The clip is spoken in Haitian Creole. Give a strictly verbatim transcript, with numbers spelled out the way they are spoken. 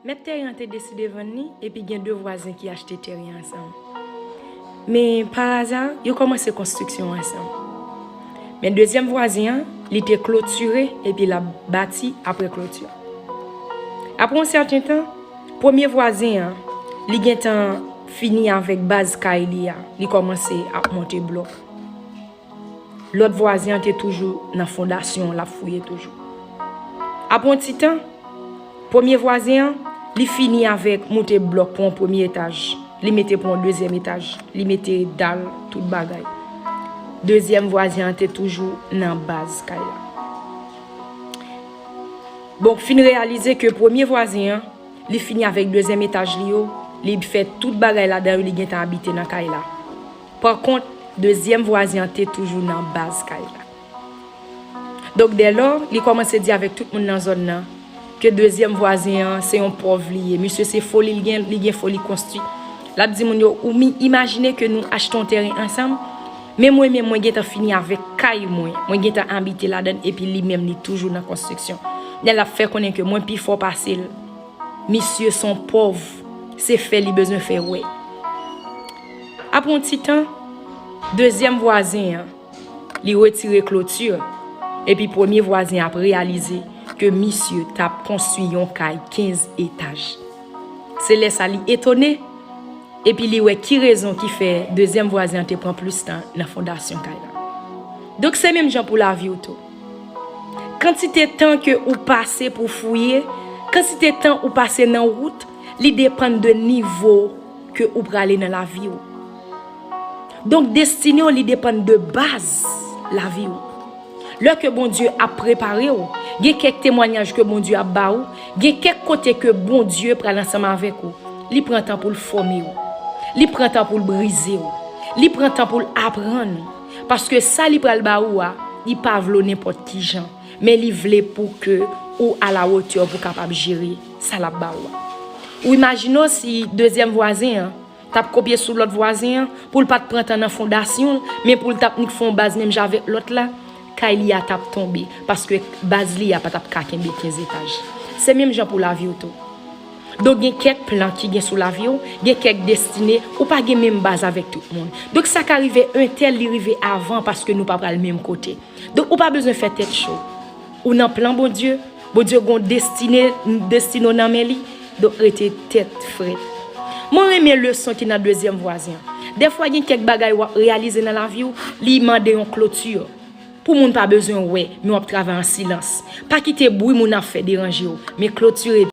Mèt teren an te deside vann li, epi gen de vwazen ki achte teren ansanm. Men, pa aza, yo kòmanse konstriksyon ansanm. Men dezyèm vwazen an, li te klotire, epi l ap bati apre kloti. Apre yon sèten tan, premye vwazen an, li gentan fini avèk baz kay li a, li kòmanse ap monte blòk. Lòt vwazen an te toujou nan fondasyon, l ap fouye toujou. Apre yon ti tan, premye vwazen an, li fini avèk moute blòk pou yon premye etaj. Li mete pou yon dezyèm etaj. Li mete dal, tout bagay. Dezyèm vwazen an te toujou nan baz kay la. Bon, fin reyalize ke premye vwazen an, li fini avèk dezyèm etaj li yo, li fè tout bagay ladan yo, li gentan abite nan kay la. Pa kont, dezyèm vwazen an te toujou nan baz kay la. Donk, dèlò, li kòmanse di avèk tout moun nan zòn nan ke dezyèm vwazen an se yon pòv li ye. Misye se foli l gen, li gen foli konstwi. L ap di moun yo, ou mi-, imajine ke nou achte yon teren ansanm, men mwen menm, mwen gentan fini avèk kay mwen, mwen gentan abite ladan l, epi li menm, li toujou nan konstriksyon. Lè l ap fè konnen ke mwen pi fò pase l. Misye se yon pòv, se fè li bezwen fè wè. Apre yon ti tan, dezyèm vwazen an, li retire kloti, epi premye vwazen ap reyalize ke misye t ap konstwi yon kay kenz etaj. Se lè sa li etone, epi li wè ki rezon ki fè dezyèm vwazen an te pran plis tan nan fondasyon kay la. Donk, se menm jan pou lavi w tou. Kantite tan ke ou pase pou fouye, kantite tan ou pase nan wout, li depann de nivo ke ou prale nan lavi w. Donk, destine w, li depann de baz lavi w. Lè ke Bondye ap prepare w, gen kèk temwayaj ke Bondye ap ba ou, gen kèk kote ke Bondye pral ansanm avèk ou. Li pran tan pou l fòme w. Li pran tan pou l brize w. Li pran tan pou l aprann ou. Paske sa li pral ba ou a, li pa vle w nenpòt ki jan. Men li vle pou ke ou a la wotè pou kapab jere sa l ap ba ou a. Ou imajine w si dezyèm vwazen an t ap kopye sou lòt vwazen an, pou l pa t pran tan nan fondasyon l, men pou l t ap nik fè yon baz menm jan avèk lòt la, kay li a t ap tonbe, paske baz li a pa t ap ka kenbe kenz etaj. Se menm jan pou lavi w tou. Donk, gen kèk plan ki gen sou lavi w, gen kèk destine, ou pa gen menm baz avèk tout moun. Donk, sa ka rive entèl, li rive avan, paske nou pa pral menm kote. Donk, ou pa bezwen fè tèt cho. Ou nan plan Bondye, Bondye gon destine, destine w nan men li, donk rete tèt frèt. Mwen renmen leson ki nan dezyèm vwazen an. Dèfwa gen kèk bagay w ap reyalize nan lavi w, li mande yon kloti. Pou moun pa bezwen wè, men w ap travay an silans. Pa kite bri moun ap fè deranje w, men klotire